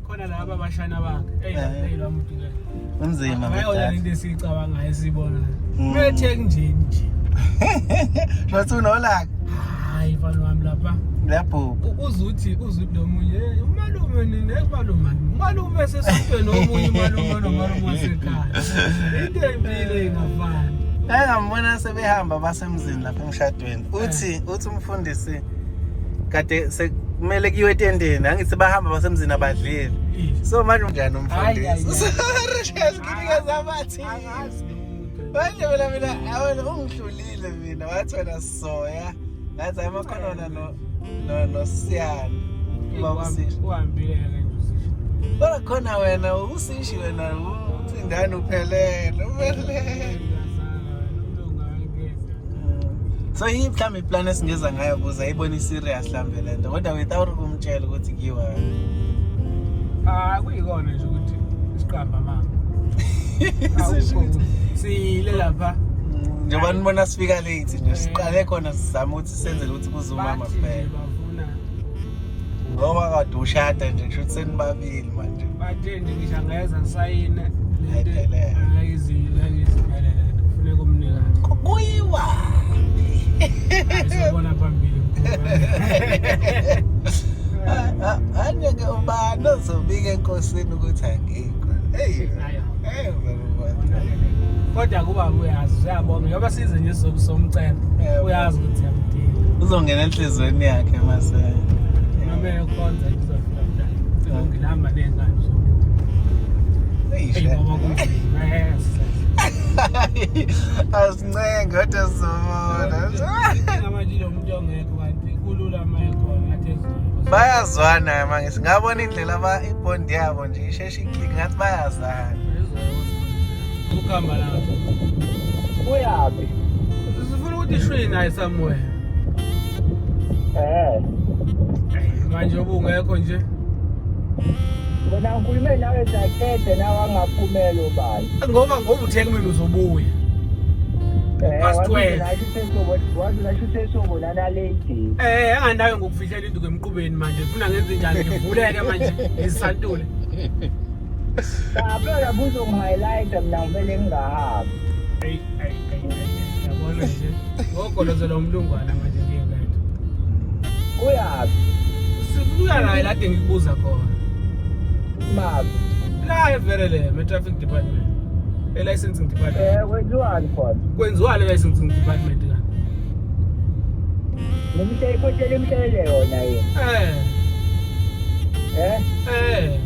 Khona laba abashana bakhe. Ey, Eh. ey lo muntu ke. Unzima Ayona ngodade. into esiyicabangayo esiyibona. Bethe kunjeni nje. Shothi unolaka. Hayi mfana wami lapha. Liyabhubha. Uzuthi lo munye, "Eh, umalume nini ekumalume umalume sesontweni omunye umalume nomalume wasekhaya into empilo ingafani." Engambona sebehamba basemzini lapha emshadweni. Uthi umfundisi kade sekumele kuyiwe etendeni, angithi bahamba basemzini abadlile. So manje unjani Hayi, hayi, umfundisi? hayi. Sorry, nginikeza abathi. Angazi lutho. Manje mina awena ungihlulile mina wathi wena soya. Ngathi hayi makhona wena no Siyani. Ubaba uSishi. Uhambile-ke nje uSishi. Kodwa khona wena uSishi wena ucindane uphelele, uphelele. So yiphi mhlawumbe iplan esingeza ngayo ukuze ayibone i-serious mhlawumbe le nto kodwa without ukumtshela ukuthi kuyiwa? Ah, kuyikona nje ukuthi siqamba amanga. Akukho siyile lapha. Njengoba nibona sifika late nje, siqale khona sizama ukuthi senzele ukuthi kuze umama Bathi nje kuphela bafuna ngoba kade ushada nje kusho ukuthi senibabili manje. Bathe nje ngisho angeza ngisayine lento. Ayiphelele. Ayiziphelele, kufuneka umnikazi. Kuyiwa. Sizobona phambili, mkhulu. Anje-ke ubani ozobika enkosini ukuthi angikho? Eyi. Hayi. Eyi, uzobona. Kodwa kuba uyazi, uyabonga njengoba size nje somcela. Yebo. Uyazi ukuthi siyamdinga. Uzongena enhliziyweni yakhe mase. Noma eyokhonza nje uzofika mdala ngihamba ney'ngane uzobuya. Eyi, Eyi ngoba kunzima, yes. Asincenge kodwa sizobona. Inkinga manje lo muntu ongekho, kanti kulula uma ekhona ngathi ezweni. Bayazwana manje, singabona indlela aba ibond yabo nje isheshe iclick, ngathi bayazana. Ukuhamba lapho. Uyaphi? Sifuna ukuthi shwi naye somewhere. Eh. Manje ubungekho nje. Mina ngikhulume nawe sakhethe nawe angaphumela ubani. Ngoba uthe kumina uzobuya. Eh, Past 12. Wathi nasho sesobonana late. Eh, anganayo ngokufihlela induku emqubeni manje. Ufuna ngenze njani? Ngivuleke manje ngisantule. Cha phela buzongi-highlight mina ngivele ngingahambi. Hey hey hey, yabona nje. Ngogolozela umlungwana manje ngiyengedwa. Uyaphi? Sibuya la lade ngikubuza khona. Maphi? La eVerelem, e-traffic department. E-licensing department. Eh, kwenziwani khona? Kwenziwa le licensing department ka. Ngimhle ikhothela imhlele yona yini? Eh. Eh? Eh.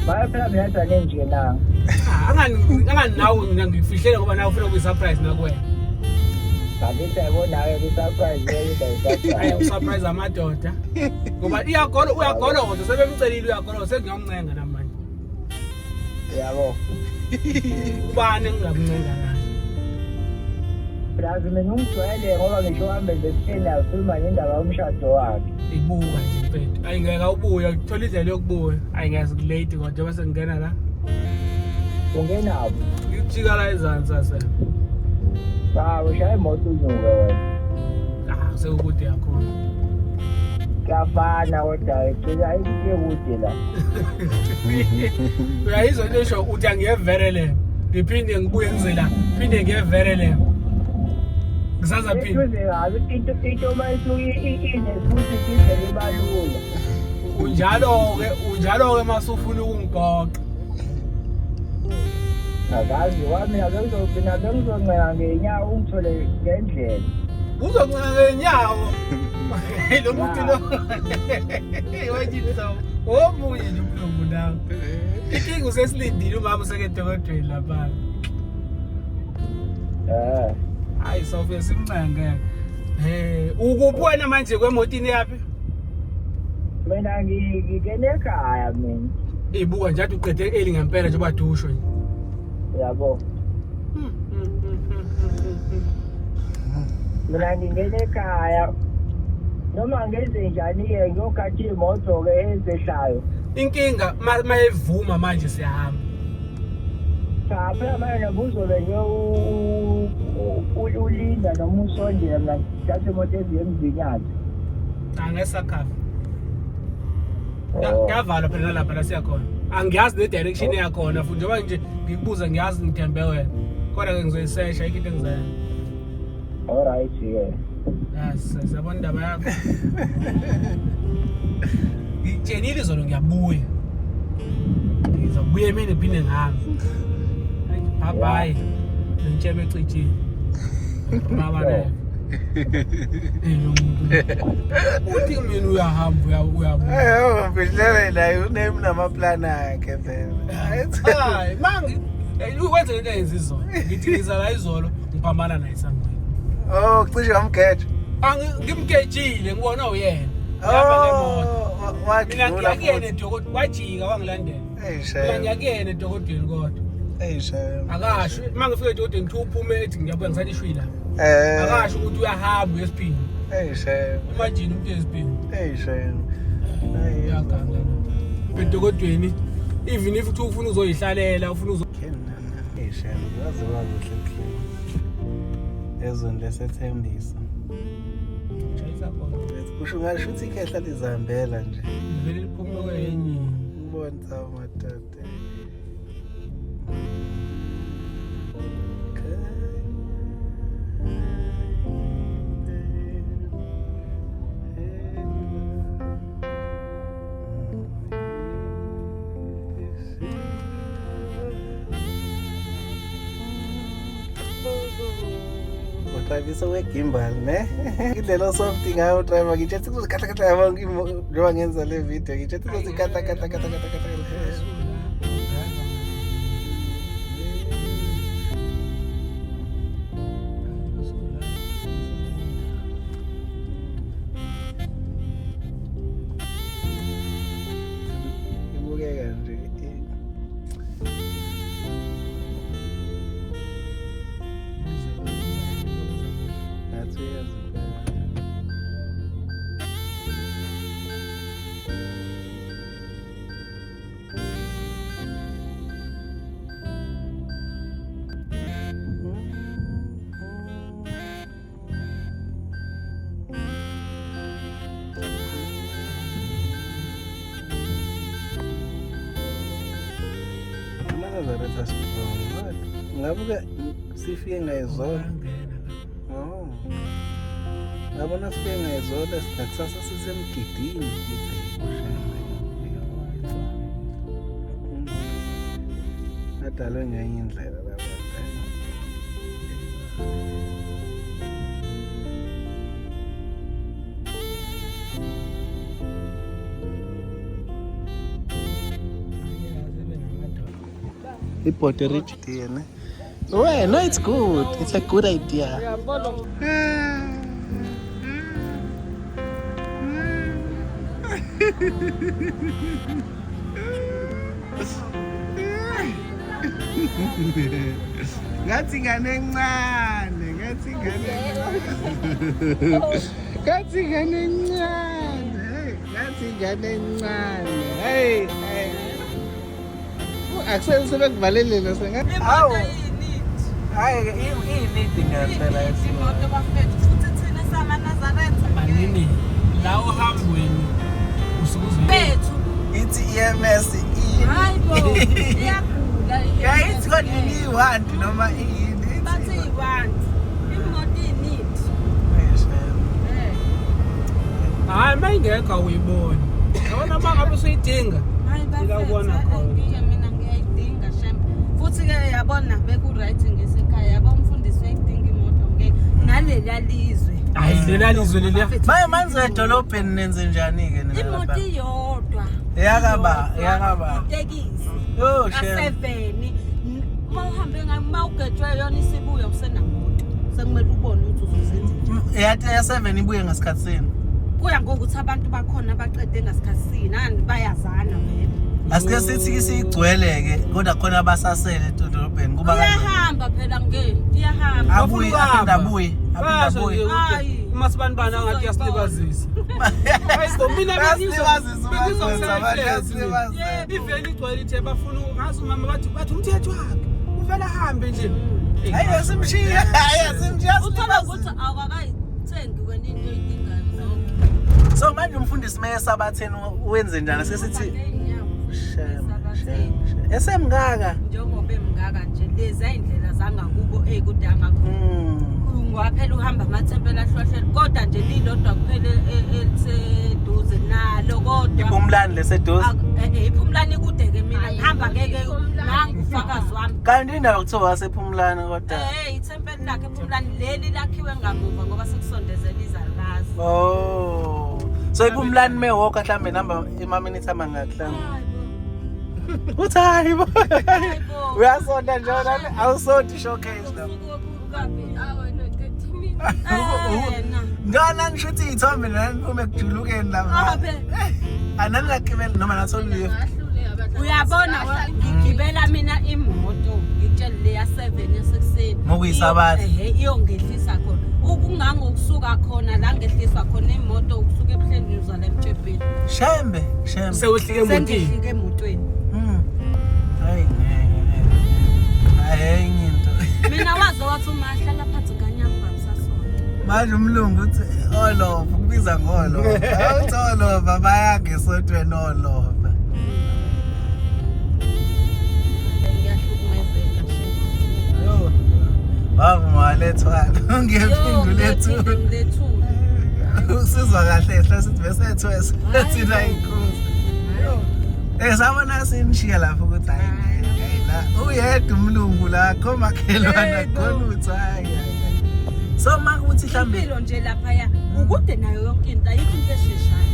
Baye phela mina nje na. Ah, angani nawe mina ngikufihlele ngoba nawe ufuna ukuyi-surprise nakuwena. Ngakithi ayibona-ke kwi-surprise leyo Hayi, surprise. usurprise amadoda. Ngoba iyagolo uyagoloza sebemcelile uyagoloza sengiyamncenga namanje. Yabo. Ubani engingamncenga naye? Plus mina ungijwayele ngoba ngisho uhambe nje sihleli akhuluma ngendaba yomshado wakhe. Ibuka nje mfethu. Ayi ngeke awubuye, uthola indlela yokubuya. Ayi ngeke sekulate kodwa njengoba sengingena la. Ungenaphi? Ngijika la ezansi ase. Cha, ushaya imoto unyuke wena. Ah, sekukude kakhulu. Kuyafana kodwa igcina ayikude kude la. Uyayizwa into esho uthi angiye Verelem. Ngiphinde ngibuye ngize la. Phinde ngiye Verelem. Ngisaza phinde. Eduze kabi into uma isuke inefuthi indlela iba lula. Unjalo-ke, unjalo-ke masufuna ukungigoqa. Akazi kwami mina bengizoncenga ngey'nyawo ungithole ngendlela. Uzoncenga ngeenyawo. Lo muntu lo. Wajisa. Omunye nje umlungu nawe. Inkinga usesilindile umama usekedokodweni lapha. Eh. Hayi sofike simncenge. Eh, ukuphi wena manje kwemotini yapi? Mina ngingene ekhaya mina. Ibuka nje athi uqede early ngempela njengoba dusho nje. Yabo. Mina ngingene ekhaya. Noma ngenze njani-ke ngiyogada iy'moto-ke ezehlayo. Inkinga mayevuma manje siyahamba. Cha phela manje noma uzobe nje ulinda noma usondela mina ngithathe imoto eziye eMzinyathi. Angesakhava. Oh. Kuyavalwa phela nalapha la siyakhona. Angiyazi ne-direction yakhona futhi njengoba nje ngikubuza ngiyazi ngithembe wena. Kodwa-ke ngizoyisesha ayikho into engizayo. Alright-ke. Yes, siyabona indaba yakho. Ngikutshenile izolo ngiyabuya. Ngizobuya emini ngiphinde ngihambe. Bye bye. Ngitshebe ecijile. Baba ne. Eh lo muntu. Uthi mina uyahamba uyabuya. Eh, mfihlele naye unemi namaplan akhe phela. Hayi, mangi ukwenza into ayenza izolo. Ngithi ngiza la izolo ngiphambana naye esangweni. Oh, cishe wamgeja. Angimgejile ngibona uyena. Ngihamba ngemoto. Oh, Mina wadlula ngiyakuyena futhi. edokodweni wajika wangilandela. Hey Mina shame. ngiyakuyena edokodweni kodwa. Hey shame. Akasho uma ngifika edokodweni kuthiwa uphume ethi ngiyabuya ngisathi ishwila. Eh. Akasho ukuthi uyahamba uyesiphini. Hey shame. Imagine umuntu uyesiphini. Hey shame. Hey. Uyaganga lo. Edokodweni even if kuthiwa ufuna uzoyihlalela ufuna uzo Hey shame, kwaze kwakuhle kuhle. Ezweni lesethembiso. Shayisa khona. Kusho ngasho ukuthi ikhehla lizihambela nje. Livele liphume kwenye. Ngibona sawo madoda. Udrayivisa kwegimbal ne indlela osoft ngayo udrayiva ngitshe kuzothi kahle kahle yabo njengoba ngenza le video ngitshe kuzothi kahle kahle kahle kahle kahle. Ibukeka nje ngathi uyazibheka. AmaNazaretha strong. Ngabuka sifike ngayizolo. Oh. Ngabona sifike ngayizolo nakusasa sisemgidini. Adalwe ngenye indlela labantu. Ibhodi rigid yena. Well, no, it's good. It's a good idea. Ngathi ingane encane, ngathi ingane ngathi ingane encane, hey, ngathi ingane encane. Hey, hey. Akusele sebekuvalelile senga. Hawu. Hayi, iyinidi ngempela Imoto bafethu futhi thina samaNazaretha Manini la ohambweni usuke uzoyi bethu. Ithi EMS iyini? Hayi bo, iyagula. Ya ithi kodwa iyi-want noma iyini? Ithi Bathi iyi-want. Imoto iyi-need. Eh. Hayi mayingekho awuyiboni. Yabona uma ngabe usuyidinga. Hayi Ila ubona bafethu, khona. ngike mina ngiyayidinga shem. Futhi ke yabona beku-right ngisekhaya yabo umfundisi uyayidinga imoto ngeke naleliya lizwe. Hayi lela lizwe leliya. Bafethu, Maye manje edolobheni nenze njani-ke nina Imoto lapha? iyodwa. Eyakaba, Iyodwa, eyakaba. Itekisi. Oh shame. Ka-7 uma uhambe ngayo uma ugejwe yona isibuya usenamoto sekumele ubone ukuthi uzozenza njani. Yathi ya-7 ibuye ngasikhathi sini. Kuya ngokuthi abantu bakhona baqede ngasikhathi sini ani bayazana vele. Asike sithi ke siyigcwele-ke kodwa khona abasasele edolobheni kuba kanjani? Iyahamba phela nge iyahamba. Abuye aphinde abuye aphinde Basho abuye. nje ukuthi Hayi. uma sibanibani angathi uyasilibazisa. Hayi bo mina Bayasilibazisa bengizosela abantu, iflat mina. bayasilibazisa. Iveni igcwele ithe bafuna ngazi umama bathi umthetho wakhe uvele ahambe nje. Hayi asimshiye, hayi asimshiye. Uthola ukuthi awukakayithengi wena into oyidingayo zonke. So manje umfundisi meyesabatheni wenze njani? Sesithi Shem, shem, shem. Esemngaka. Njengoba emngaka nje, lezi indlela zangakubo ey'kude angakhona. Ngoba phela uhamba amathempela ahlukahlukene, kodwa nje lilodwa kuphela eliseduze nalo kodwa. Iphumlani leseduze? Iphumlani ikude-ke, mina ngihamba ngeke nangu ufakazi wami. Kanti indaba kuthiwa wasephumlani kodwa. Ithempeli lakhe ephumlani leli lakhiwe ngamuva ngoba sekusondezela izalukazi. Oh. So iphumlani mewalk mhlambe number ima-minutes amangaki mhlambe? Hayi bo. Uthi hayi bo. Hayi bo. Uyasonta nje wena, awusonti showcase la. Awu, no, 30 minutes. Na. Ngana ngisho ukuthi iy'thombe nani niphume ekujulukeni lapha. Abe. Ananingagibeli noma nathola lift. Ngahluleka bandla. Uyabona, ngigibela mina imoto, ngitshele leya 7 yasekuseni. Ngokuyisabatha. Ehhe, iyongehlisa khona. Ukungangokusuka khona la ngehliswa khona imoto, ukusuka ebuhleni uzala emtshebheni. Shembe, shembe. Sewuhlike emotini. Sengihlike emotweni. Hayi ngeke ngeke. Hayi enye into. Mina waze wathi uma hlala phansi nganyama ungamsasona. Manje umlungu uthi olova, ukubiza ngolova. Awuthi olova baya ngesontweni olova. Ngiyahlukumezeka shame. Yo. Wavuma walethwala. Ngiyaphinda ulethule. Ngilethule. Usizwa kahle hle sithi bese thina inkuzi. Yo. Sabona sinishiya lapho ukuthi hayi ngeke, hayi la uyedwa umlungu la kho makhelwane akho hayi. So makuthi mhlambe Impilo nje laphaya ukude nayo yonke into, ayikho into esheshayo.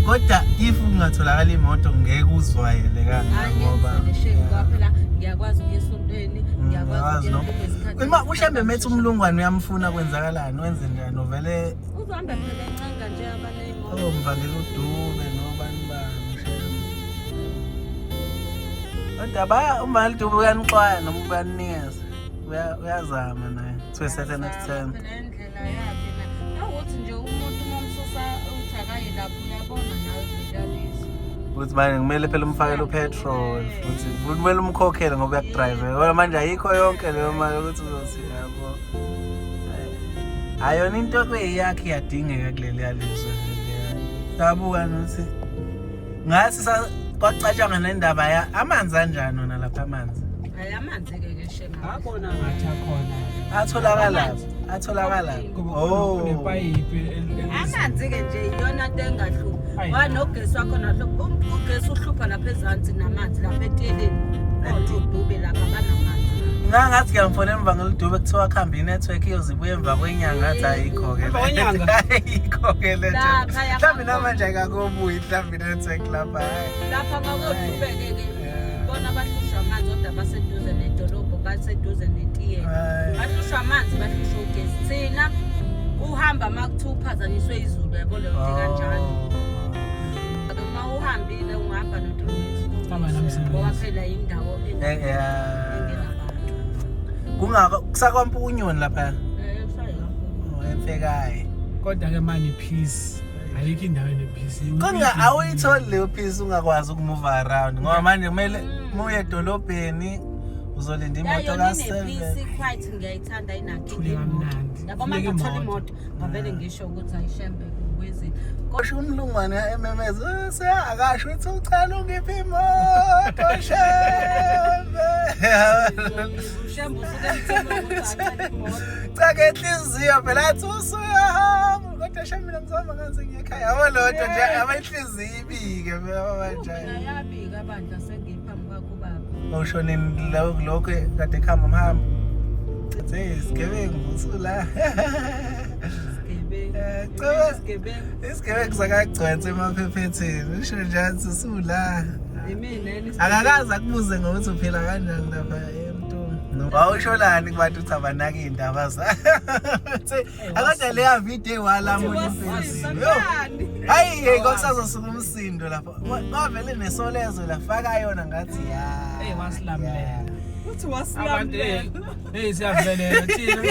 Kodwa if kungatholakala imoto ngeke uzwayele kangaka ngoba Angenzele shame, ngoba phela ngiyakwazi ukuya esontweni, ngiyakwazi uyawazi no. ukuya ngesikhathi. Uma ushembe methi umlungwane uyamfuna kwenzakalani, wenze njani uvele? Uzohamba phela encenga nje abaneyimoto. Oh, mvangela udube nobani bani shembe. Kodwa ba umvangela udube uyanixwaya noma uyanikeza. Uyazama naye to a certain extent. Phela indlela yakhe na. Nawukuthi nje umuntu uma umsusa uthi akaye lapho, uyabona nawe vele. Ukuthi manje kumele phela umfakele upetrol, futhi kumele umkhokhele ngoba uyakudrive. Kodwa manje ayikho yonke leyo mali ukuthi uzothi yabo. Ayona into kuyiyakhe iyadingeka kuleli yalizwe. Sabuka nokuthi ngathi kwacatshangwa nendaba ya amanzi anjani wona lapha amanzi. Hayi, amanzi-ke ke shame. Abona ngathi akhona. Atholakala, atholakala. Ngoba Oh. kunepayipi. Amanzi-ke nje iyona nto engahluphi. Ayi. Wanogesi wakhona hlupha. Ugesi uhlupha lapha ezansi namanzi lapha etiyeleni. Odube lapha banamanzi. Ngangathi ngiyamfonela emva ngelidube, kuthiwa kuhambe i-network iyoze ibuye emva kwenyanga, ngathi ayikho-ke. Emva kwenyanga? Ayikho-ke le Lapha mhlawumbe namanje ayikakobuyi mhlawumbe i-network lapha, hhayi. Lapha ngakodube-ke ke bona bahlushwa amanzi, kodwa baseduze nedolobho, baseduze netiyela. Hhayi. Bahlushwa amanzi, bahlushwa ugesi. Thina uhamba uma kuthiwa uphazanyiswe izulu, yabo leyo nto kanjalo. Uma uhambile ungahamba no-3 weeks. Hamba nomsebenzi. Ngoba phela indawo Yeah. engenabantu. Kungako kusakwampunyoni lapha. Kusayikakhulu. Oh, emfekayi. Kodwa ke mani peace. Ayikho indawo ene-peace. Kodwa awuyitholi leyo peace ungakwazi ukumove around, ngoba manje kumele muye edolobheni uzolinda Ya, imoto yona ka-7. ine-peace quite, ngiyayithanda, inankinga Thule imoto. kamnandi. Yabo uma Funeka ngathola imoto. imoto ngavele ngisho ukuthi ayishembe kwezini. Kosho umlungwane ememeza akasho ukuthi ucela ungiphi imoto shembe. Ushembe usuke emthini ukuthi acele imoto. Cha ke inhliziyo phela athi usuyahamba, kodwa shembe mina ngizohamba ngaze ngiye ekhaya, yabo leyo nto nje abayinhliziyo ibike phela manje. Mina yabika bandla sengiphambi kwakho baba. Usho nini lokho kade kuhamba umhamba? Hey, isigebengu usula. Isigebengu. Cha. Isigebengu. Isigebengu sakagcwensa emaphephetheni. Usho nje athi usula. Yimina yini isigebengu? Akakaze akubuze ngokuthi uphila kanjani lapha emntwini. Wawusholani kubantu ukuthi abanaki iy'ndaba Akade leya video ewalamula impezulu. Yo. Hayi, hey, kwakusazosuka umsindo lapha. Kwavele nesolezo lafaka yona ngathi ya. Hey, wasilamulela. Uthi Abantu wasilamulela. Hey, siyavelela thina.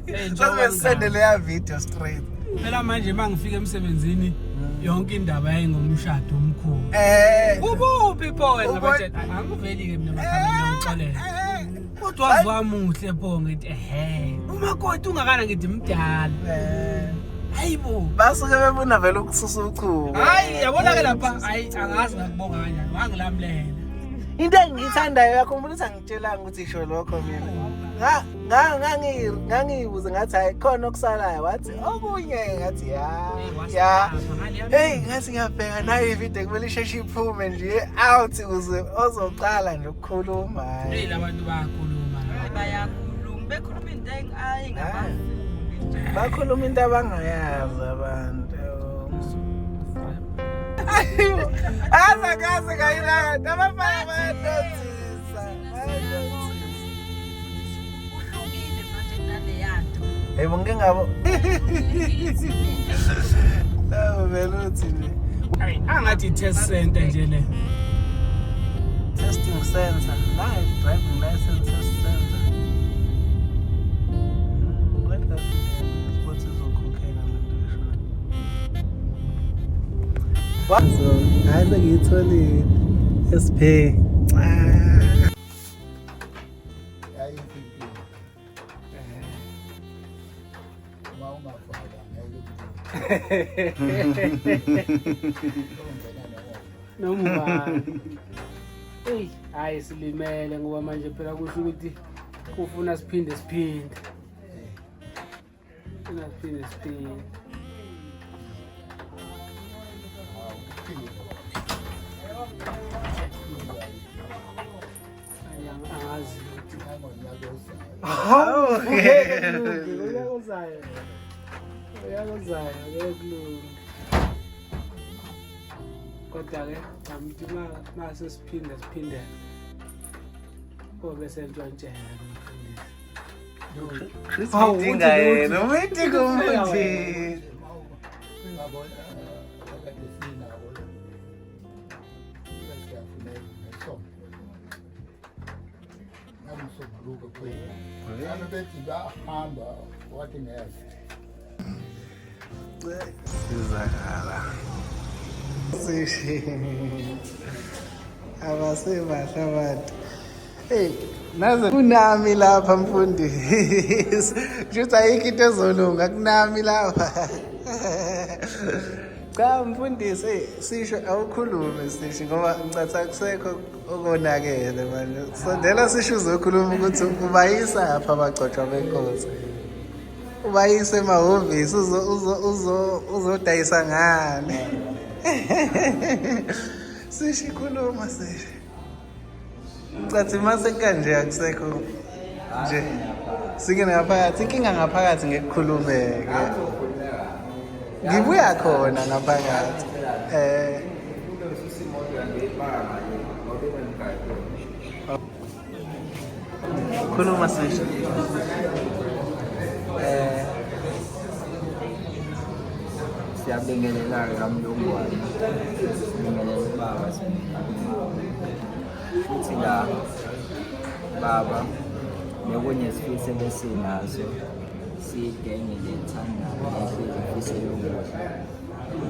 Hey, njengoba Sasibe sisende leya video straight. Phela manje mangifika emsebenzini yonke indaba yayingomshado omkhulu. Ubuphi pho wena batshela? Angiveli ke mina makhameni ngixolela. Kodwa wazi wamuhle pho, ngithi ehe. Umakoti ungakana, ngithi mdala. Hayibo. Basuke bebona vele ukususa uchuku. Hayi yabona ke lapha hayi angazi ngakubonga kanjani wangilamlela. Into engiyithandayo yakhumbula ukuthi angitshelanga ukuthi isho lokho mina. Nga nga ngangi ngangibuze ngathi hayi khona okusalayo wathi okunye ngathi ya ya. Hey ngathi ngiyabheka nayo ivideo kumele isheshe iphume nje out ukuze ozoqala nje ukukhuluma. Hey labantu bayakhuluma. Bayakhuluma bekhuluma into engabafuni. Bakhuluma into abangayazi abantu. Azakaze kayilanda abafana bayadonsisa. Bayadonsisa. Uhlukile manje naleyanto. Hey bo ngike ngabo. Lawo vele uthi nje Hayi angathi test center nje le. testing center, live driving license test center. Kodwa sports izokhokhela le nto eshoyo. So, hayi sengiyitholile. SP. Ah. Ayikho inkinga. Uma ungafaka ngeke ungena noma. Noma ubani. Eyi hayi silimele ngoba manje phela kusho ukuthi kufuna siphinde siphinde. Funa siphinde siphinde. Hayi, angazi ukuthi Nangonyaka ozayo. Hawu, ngeke kulunge, unyaka ozayo. Unyaka ozayo ngeke kulunge. Kodwa-ke ngamthi uma sesiphinda siphindela kobe sentshontshela nomfundisi. Chris Hawu, udinga uthi yena, umidinga umfundisi. Ungabona akade sinabo la. Siyafuneka ngesonto. Ngomsombuluko kuphela. Nami bethi bahamba wathi ngeke. Sizakala. Sishi. Abasebahle abantu. Hey, naze kunami lapha mfundisi. Kusho ayikho into ezolunga kunami lapha. Cha mfundisi, hey, sisho awukhulume sisho ngoba ngicatha kusekho okonakele manje. Sondela sisho uzokhuluma ukuthi ubayisa apha abagcotshwa benkosi. Ubayise emahhovisi uzo uzo uzo uzodayisa ngani. Sisho ikhuluma sisho. Ngicathi mase kanje akusekho nje. Singene ngaphakathi, inkinga ngaphakathi ngekukhulumeke. Ngibuya khona ngaphakathi. Eh Khuluma sisho. Eh Siyabingelela-ke kamlungwane, sibingelela ubaba, sibingelela umama. Futhi la baba bekunesifiso ebesinaso siyigenge le ethandayo ehlezi ifisela okuhle.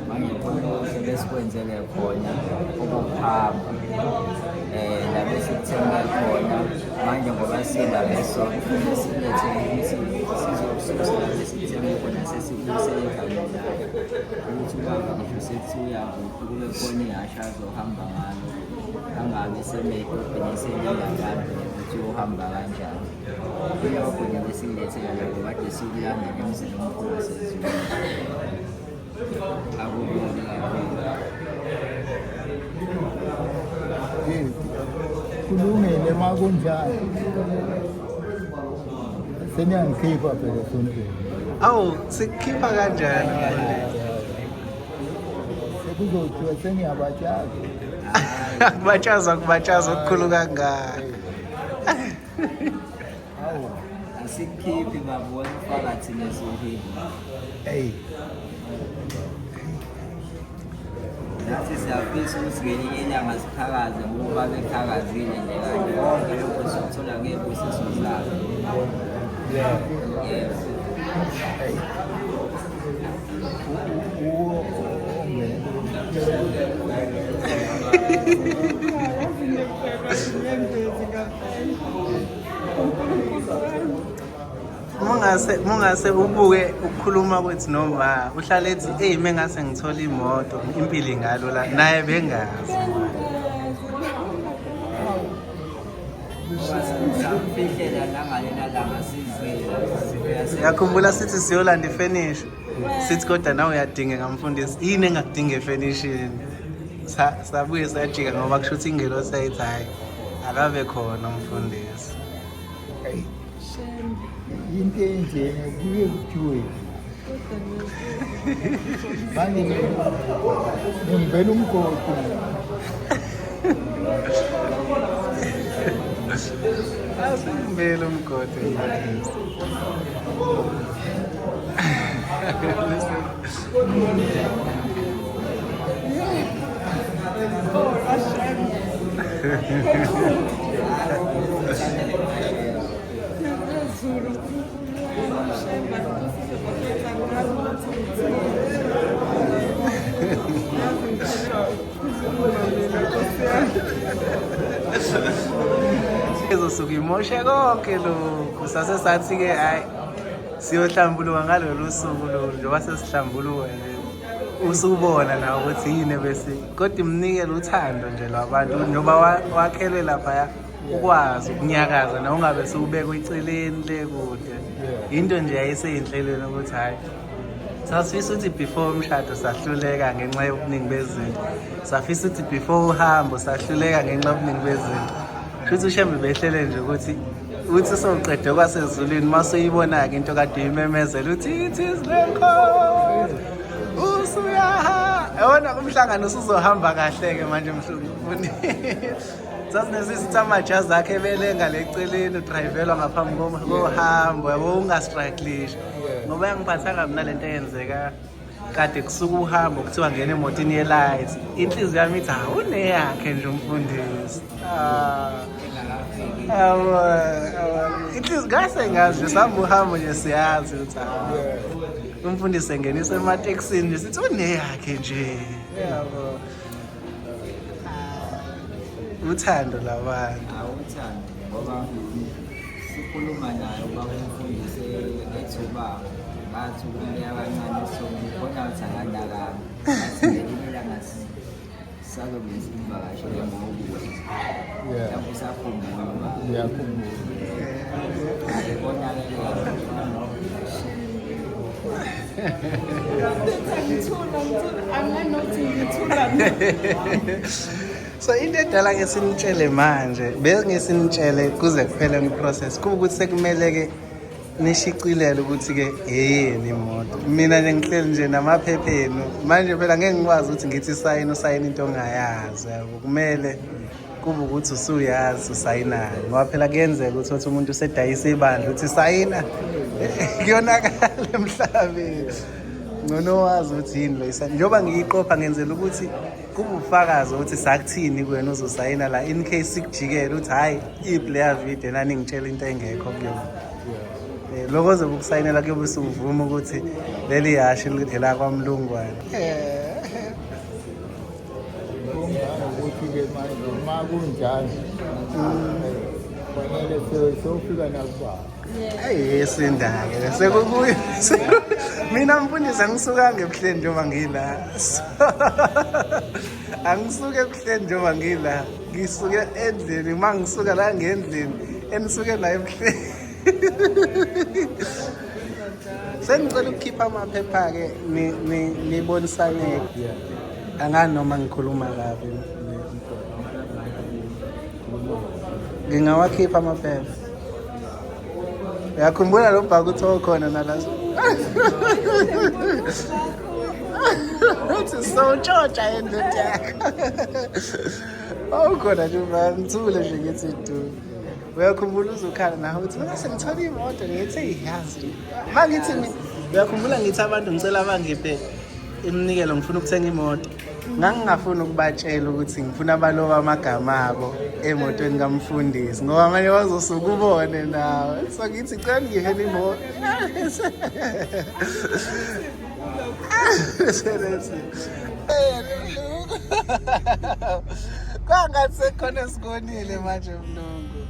Manje khona okuhle besikwenzele khona okokuhamba la besikuthenge khona manje ngoba sila besonke kufanele silethe ukuthi sizokususa la besikuthenge khona sesikubuyisele egameni lakho ukuthi ubaba ngisho sekuthiwa uyakuphi kube khona ihhashi azohamba ngalo angabe seme edolobheni eselinda abantu ukuthi uyohamba kanjani. Ilokho nje besikulethela lokho kade sikulanda nemzini omkhulu wasezulwini. Akulula kakhulu. Kulungile uma kunjalo. Seniyangikhipha phela esontweni. Awu sikukhipha kanjani mfundisi? Sekuzothiwa sengiyabatshaza. Akubatshazwa kubatshazwa okukhulu kangaka. Awu, Asikukhiphi baba wena ufaka thina esiwuhile. hey. Nathi siyafisa ukuthi ngelinye ilanga siphakaze ngoba bephakazile nje kanje konke lokhu sikuthola ngey'busiso zabo. Yebo. Hey. Uwo ongene. Uma ungase Mungase mungase ubuke ukukhuluma kwethu noma uhlale ethi hey mengase ngithola imoto impilo ingalula naye bengazi. Samfihlela nangalena langa sizile. Yakhumbula sithi siyolanda ifenisha. Sithi kodwa nawe uyadingeka mfundisi. Yini engakudinga efenishini? Sabuye sajika ngoba kusho ukuthi ingelosi yayithi hhayi akabe khona umfundisi. Into enjena kuye kuthiwe manje ngivela umgodi. Asingivele umgodi mfundisi. Ezosuka imoshe konke lokhu sase sathi-ke hhayi siyohlambuluka ngalolu suku lolu njengoba sesihlambuluka nje usubona nawe ukuthi yini ebese kodwa imnikele uthando nje lwabantu njengoba wakhelwe laphaya ukwazi ukunyakaza nawe ungabe sewubekwa eceleni le kude into nje yayiseyinhlelweni ukuthi hhayi sasifisa ukuthi before umshado sahluleka ngenxa yobuningi bezinto safisa ukuthi before uhambo sahluleka ngenxa yobuningi bezinto Shuthi uShembe behlele nje ukuthi uthi sowuqede kwasezulwini uma usuyibona-ke into kade uyimemezela uthi it is the code usuyaha yabona umhlangano usuzohamba kahle-ke manje mhlungu sasinesisithi amajazi akhe ebelenga leceleni udrayivelwa ngaphambi kohambo yabo ungastraglisha ngoba yangiphathanga mina lento eyenzeka kade kusuka uhambo kuthiwa ngena emotini ye-light inhliziyo yami ithi hawu uneyakhe nje umfundisi ah. Inhliziyo ngase ngazi nje sihamba uhambo nje siyazi ukuthi umfundisi engenisa ematekisini nje sithi uneyakhe nje yabo uthando labantu awuthando ngoba sikhuluma naye ubaba umfundisi ngethuba ngathi ukumleya kancane esithomeni khona ukuthi akanakanga ngathi ngelinye ilanga sazobe simvakashele ngokuya mhlawumbe usakhumbula uba Ngiyakhumbula. konakele. Ngithula, ngithula, anganothi ngithula. So into edala ke sinitshele manje bese sinitshele kuze kuphele i-process kuba ukuthi sekumele ke nishicilele ukuthi ke eyeni imoto. Mina nje ngihleli nje namaphepha enu manje phela ngeke ngikwazi ukuthi ngithi sayini usayini into ongayazi yabo kumele kube ukuthi usuyazi usayinani ngoba phela kuyenzeka ukuthi uthi umuntu usedayisa ibandla uthi sayina kuyonakala emhlabeni ngcono wazi ukuthi yini lo njengoba ngiyiqopha ngenzela ukuthi Kubufakazi ukuthi sakuthini kuwena uzosayina la in case sikujikele uthi hhayi iphi leya video nani ngitshela into engekho kuyona. Eh, lokho ozobe ukusayinela kuyobe usuvuma ukuthi leli hashi elakwaMlungwane. Kungangokuthi-ke manje uma kunjalo fanele sewufika nakubaba. Eyi sindake sekubuye mina mfundisi angisukanga ebuhleni njengoba ngila angisuke ebuhleni njengoba ngila ngisuke endlini uma ngisuka la ngendlini enisuke la ebuhleni sengicela ukukhipha amaphepha-ke nibonisaneke angani noma ngikhuluma kabi ngingawakhipha amaphepha Uyakhumbula lo bhaka ukuthi okhona nala. Uthi sowutshontsha endoda yakho. Awukhona nje mama, ngithule nje ngithi du. Uyakhumbula uzokhala nawe uthi mina sengithola imoto ngithi yazi. Mangithi uyakhumbula ngithi abantu ngicela bangiphe iminikelo ngifuna ukuthenga imoto. Ngangingafuni ukubatshela ukuthi ngifuna baloba amagama abo emotweni kamfundisi ngoba manje bazosuka ubone nawe. So ngithi cela ngihele imoto. Kwangathi sekukhona esikonile manje mlungu.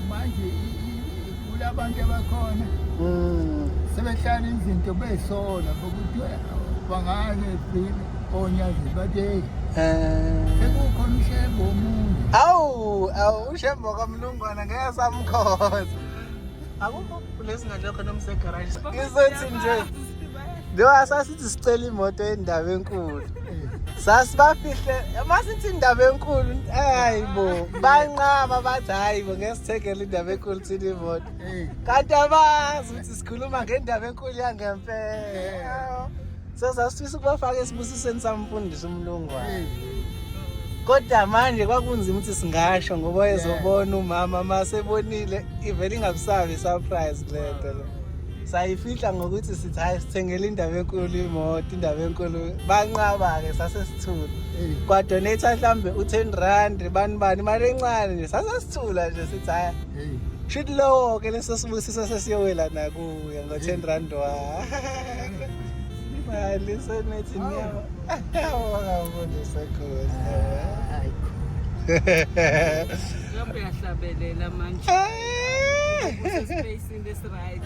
Manje Kulabantu abakhona sebehlala izinto beyisola bokuthi bangane vile onyazi bathi hey sekukhona ushembe omunye. Awu, awu ushembe kamlungwana ngeke samkhoza. Akukho lesingaje khona umsegarage. Ngizothi nje njengoba sasithi sicela imoto endaba enkulu. Sasibafihle masithi indaba enkulu hayi bo banqaba bathi hayi bo ngeke sithengele indaba enkulu thina imoto. Kanti abazi ukuthi sikhuluma ngendaba enkulu yangempela. So sasifisa ukubafaka esibusisweni samfundisi umlungwane. Kodwa manje kwakunzima ukuthi singasho ngoba wayezobona umama uma sebonile ivele ingabusabi i-surprise le nto le. Sayifihla ngokuthi sithi hayi sithengele indaba enkulu imoto, indaba enkulu banqaba-ke sase sithula. Kwadonate mhlambe u-10 rand bani bani imali encane nje sase sithula nje sithi hhayi shuthi lowo-ke leso sibusiso sesiyowela nakuye ngo-10 rand wa mali senethi niyabo wakafundisa khosi Njengoba uyahlabelela manje. Usespacini esiright.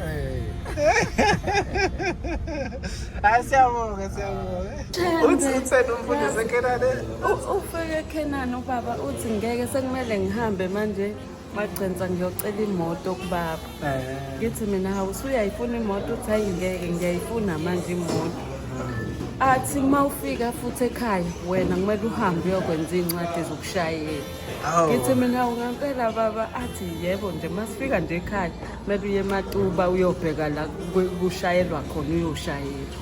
Hayi siyabonga siyabonga. Uthi utheni umfundisi eKhenani? Ufike eKhenani ubaba uthi ngeke sekumele ngihambe manje Magcinsa ngiyocela imoto kubaba. Ngithi mina hawu usuyayifuna imoto uthi hayi ngeke ngiyayifuna manje imoto. Athi uma ufika futhi ekhaya wena kumele uhambe uyokwenza iy'ncwadi zokushayela. Ngithi mina hawu ngampela baba athi yebo nje uma sifika nje ekhaya kumele uye eMatuba uyobheka la kushayelwa khona uyoshayela.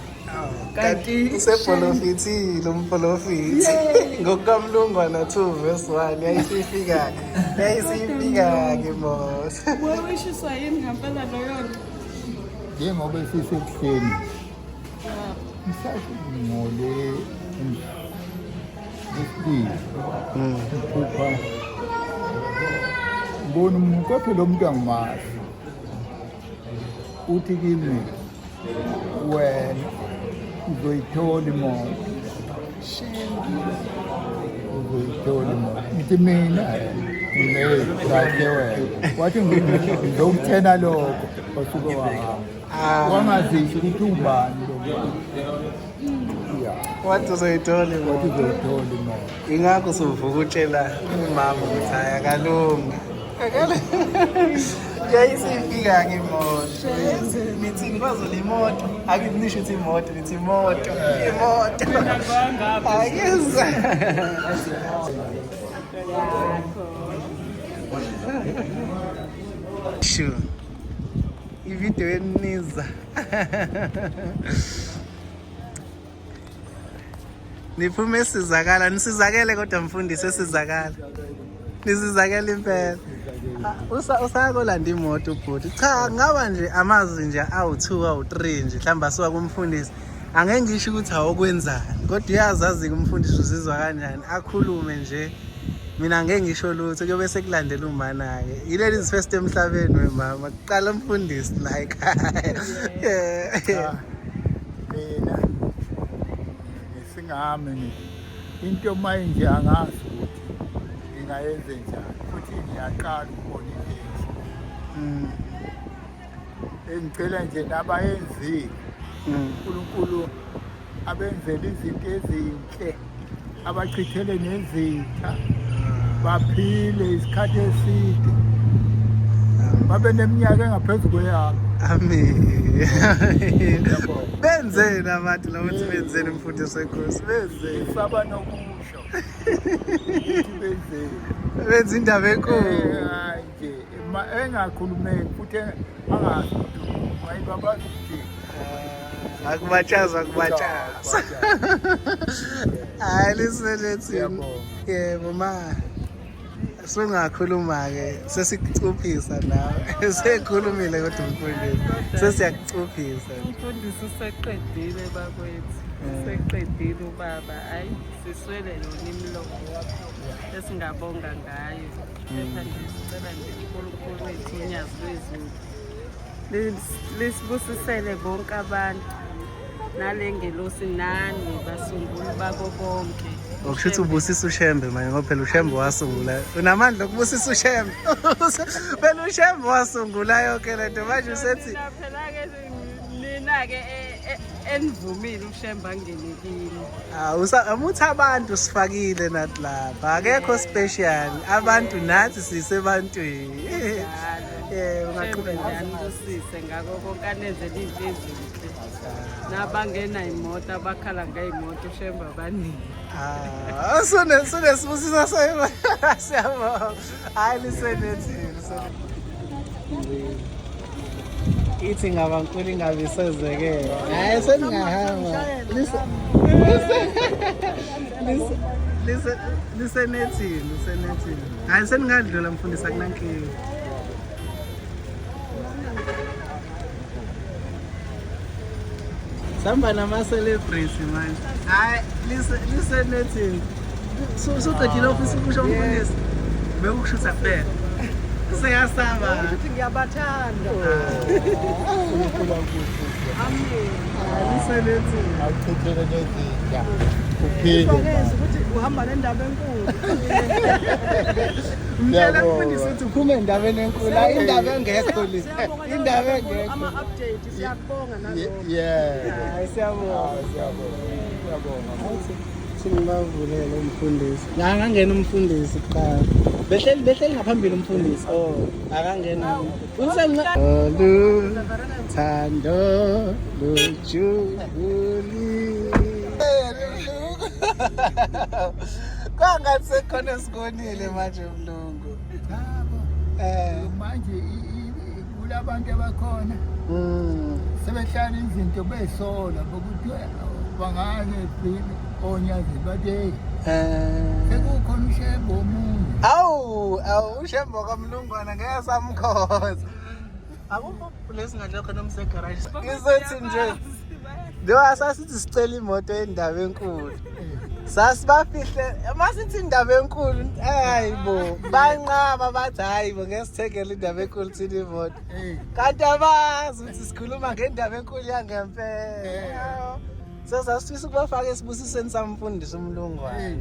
Kanti usebholofithile umbholofithi ngokukamlungwana 2 verse 1 yayisifika yayisifika ke mos. Wewishiswa yini ngampela loyo nto? Njengoba sisekuseni ngisasingole lesibili ngiphupha ngibona umuntu kodwa lo muntu angimazi uthi kimi wena uzoyithola imoto uzoyithola imoto ngithi mina ngeke kahle wena wathi ngizokuthena lokho wasuke wahamba Ah. wangazisho ukuthi ubani lo ya Wathi uzoyithola wathi imoto. uzoyithola imoto Ingakho usuvuka utshela umama ukuthi hayi akalungi. Yayisifika-ke imoto. Nithini kwaZulu imoto? Ake nisho ukuthi imoto, nithi imoto, imoto. Akeza. Sure. Ividiyo eniza. Niphume esizakala, nisizakele kodwa mfundisi esizakala. Nisizakele impela. Ah, usakolanda imoto ubhuti. Cha, ngaba nje amazwi nje awu-2 awu-3 nje mhlawumbe asuka kumfundisi. Angeke ngisho ukuthi awokwenzani, kodwa uyazazi-ke umfundisi uzizwa kanjani. Akhulume nje. Mina ngeke ngisho lutho kuyobe sekulandela umana-ke. Yileli first emhlabeni wemama. Kuqala umfundisi la ekhaya. Cha, mina ngisingami ngithi into mayinje angazi ukuthi ngingayenze njani futhi ngiyaqala ukubona into enje engicela nje nabayenzile uNkulunkulu abenzele izinto ezinhle abachithele nezitha baphile isikhathi eside babe neminyaka engaphezu kweyami. Amen. Benzeni abantu labo ukuthi benzeni mfundisi wenkosi benzeni. Saba nokusho ukuthi benzeni. Benza indaba enkulu. Hayi nje engakhulumeki futhi angazi ukuthi wayebabazi ukuthi Akubatshaza akubatshaza. Hayi liselethini. Yebo ma. Sungakhuluma ke sesikucuphisa nawe. Sekhulumile kodwa umfundisi. Sesiyakucuphisa. Umfundisi useqedile bakwethu. Useqedile ubaba. Hayi siswele yona imilomo esingabonga ngayo. Kepha nje sicela nje uNkulunkulu wethu unyazi lwezulu. Lisibusisele bonke abantu. Nale ngelosi nani basunguli bako bonke. Okusho ukuthi ubusisa uShembe manje ngoba phela uShembe wasungula. Unamandla okubusisa uShembe. Phela uShembe wasungula yonke lento manje usethi phela-ke nina-ke enivumile uShembe angene kini. Amuthi abantu sifakile nathi lapha. Akekho special. Abantu nathi sisebantwini. Yebo, ungaqhubeka. Shembe anibusise ngako konke anenzele izinto ezinhle. Nabangena imoto abakhala ngeyimoto uShembe abaningi. Ah, sune sune sibusisa sayima. Siyabonga. Hayi lisenethi lisenethi. Ithi ngabankulu ingabe isezekela. Hayi seningahamba. Lise lise lise lisenethini lisenethini. Hayi seningadlula mfundisi akunankinga. Sihamba nama-celebrity manje. Hayi lisenethini. Suqedile ofisa ukusho umfundisi. Bekukushutha kuphela. Seyasaba. Ukuthi ngiyabathanda. uNkulunkulu akubusise. Amen. Lisenethini. Akuchithele nezinja. Uphile. Ufakeze ukuthi uhamba nendaba enkulu. Mtshela Siyabonga. mfundisi ukuthi uphume endabeni enkulu. Hayi indaba engekho le. Siyabonga Indaba engekho. ama-update siyakubonga nalokho. Yeah. Hayi siyabonga. Ah, siyabonga. Siyabonga. Singibavulele umfundisi. Akangena umfundisi kuqala. Behleli behleli ngaphambili umfundisi. Oh, akangena. Usenca. Oluthando lujulile. Kwangathi sekukhona esikonile manje mlungu. Chabo. Manje kulabantu abakhona sebehlala izinto besola bokuthi bangake onyazi bathi hey sekukhona uShembe omunye. Awu, awu uShembe kamlungwana ngeke samkhoza. Akukho lesingadla khona umsegarage. Ngizothi nje njengoba sasithi sicela imoto endaba enkulu. Sasibafihle masithi indaba enkulu hayi bo banqaba bathi hayi bo ngeke sithengele indaba enkulu thina imoto. Kanti abazi ukuthi sikhuluma ngendaba enkulu yangempela. So sasifisa ukubafaka esibusisweni samfundisi umlungwane.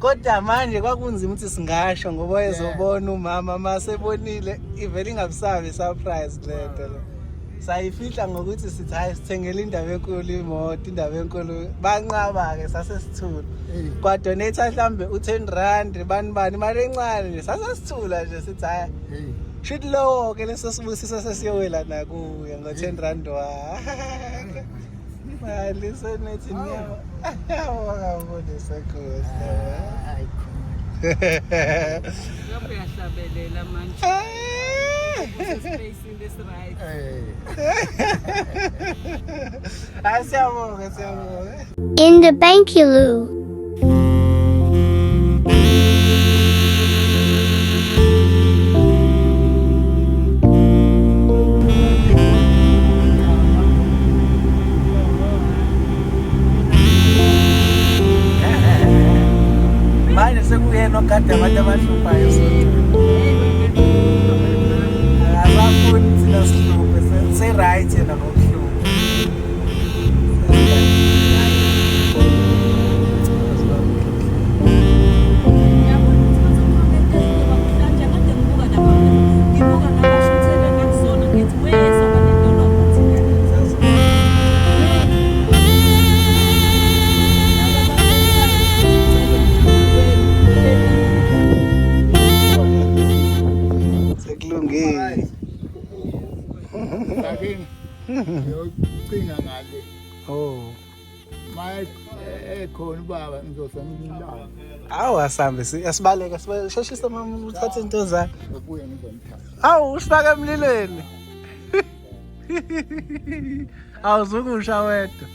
Kodwa manje kwakunzima ukuthi singasho ngoba wayezobona umama uma sebonile ivele ingabusabi surprise le nto le. Sayifihla ngokuthi sithi hayi sithengele indaba enkulu imoto indaba enkulu banqaba-ke sase sithula. Kwadonate mhlambe u-10 rand bani bani imali encane nje sase sithula nje sithi hayi shuthi lowo-ke leso sibusiso sesiyowela nakuye ngo-10 rand wakhe. Mali senethi ngiyabonga mfundisi Nkosi. Hayi khona. Lapho uyahlabelela manje. Usespacini esi-right. Hayi siyabonga siyabonga. In the Bankylu. Manje sekuyena ogada abantu abahluphayo esontweni. Akasafuni thina sihluphe, se-right yena ngokuhlupha. Sekulungile. Ake ngiyocinga ngale. Oh. Maye ekhona ubaba ngizosangilala. Awu asambe asibaleke sheshisa mama uthathe into zakho. Ngizobuya ngizomthatha. Awu usifake emlilweni. Awuzukusha wedwa.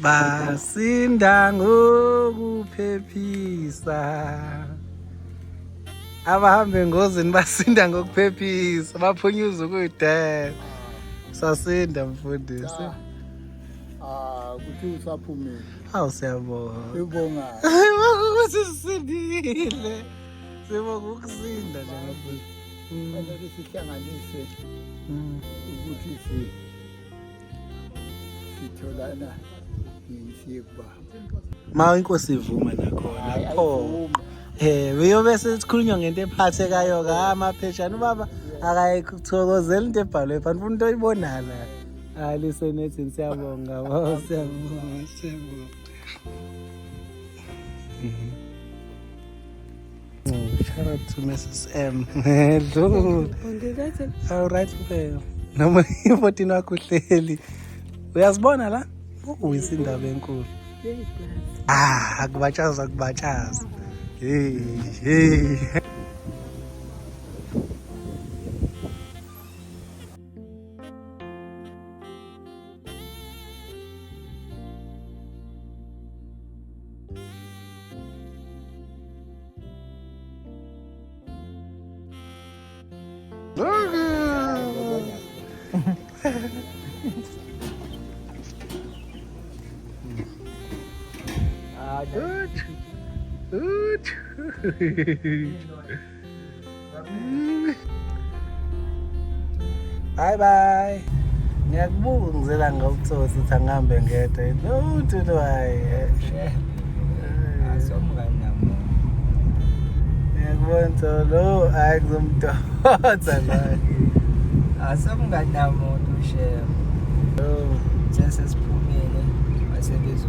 Basinda ngokuphephisa. Abahamba engozini basinda ngokuphephisa, baphunyuza ukuyidela. Sasinda mfundisi. Ah, kuthi usaphumile. Awu siyabonga. Sibonga. Sibonga ukuthi sisindile. Sibonga ukusinda nje mfundisi. Fanele sihlanganise ukuthi si Sitholana ngisiye kubaba. Ma inkosi ivuma nakhona pho. Uyobe sesikhulunywa ngento ephathekayo ka amapheshana ubaba akayikuthokozela into ebhalwe phansi ufuna into oyibonayo la. Hayi lisenethini siyabonga baba siyabonga siyabonga. Shout out to Mrs. M. Hello. All right, kuphela. Noma i-14 wakho uhleli. Uyazibona la? Uwisa indaba enkulu. Ah, akubatshaza akubatshaza. Hey, hey. Bye bye. Ngiyakubuka ngizela ngobutsotsi ukuthi angihambe ngedwa. Lutho lo hayi. Asomngani namuntu. Ngiyakubona lo hayi kuzomdonsa la. Asomngani namuntu shem. Sesesiphumile wasebiza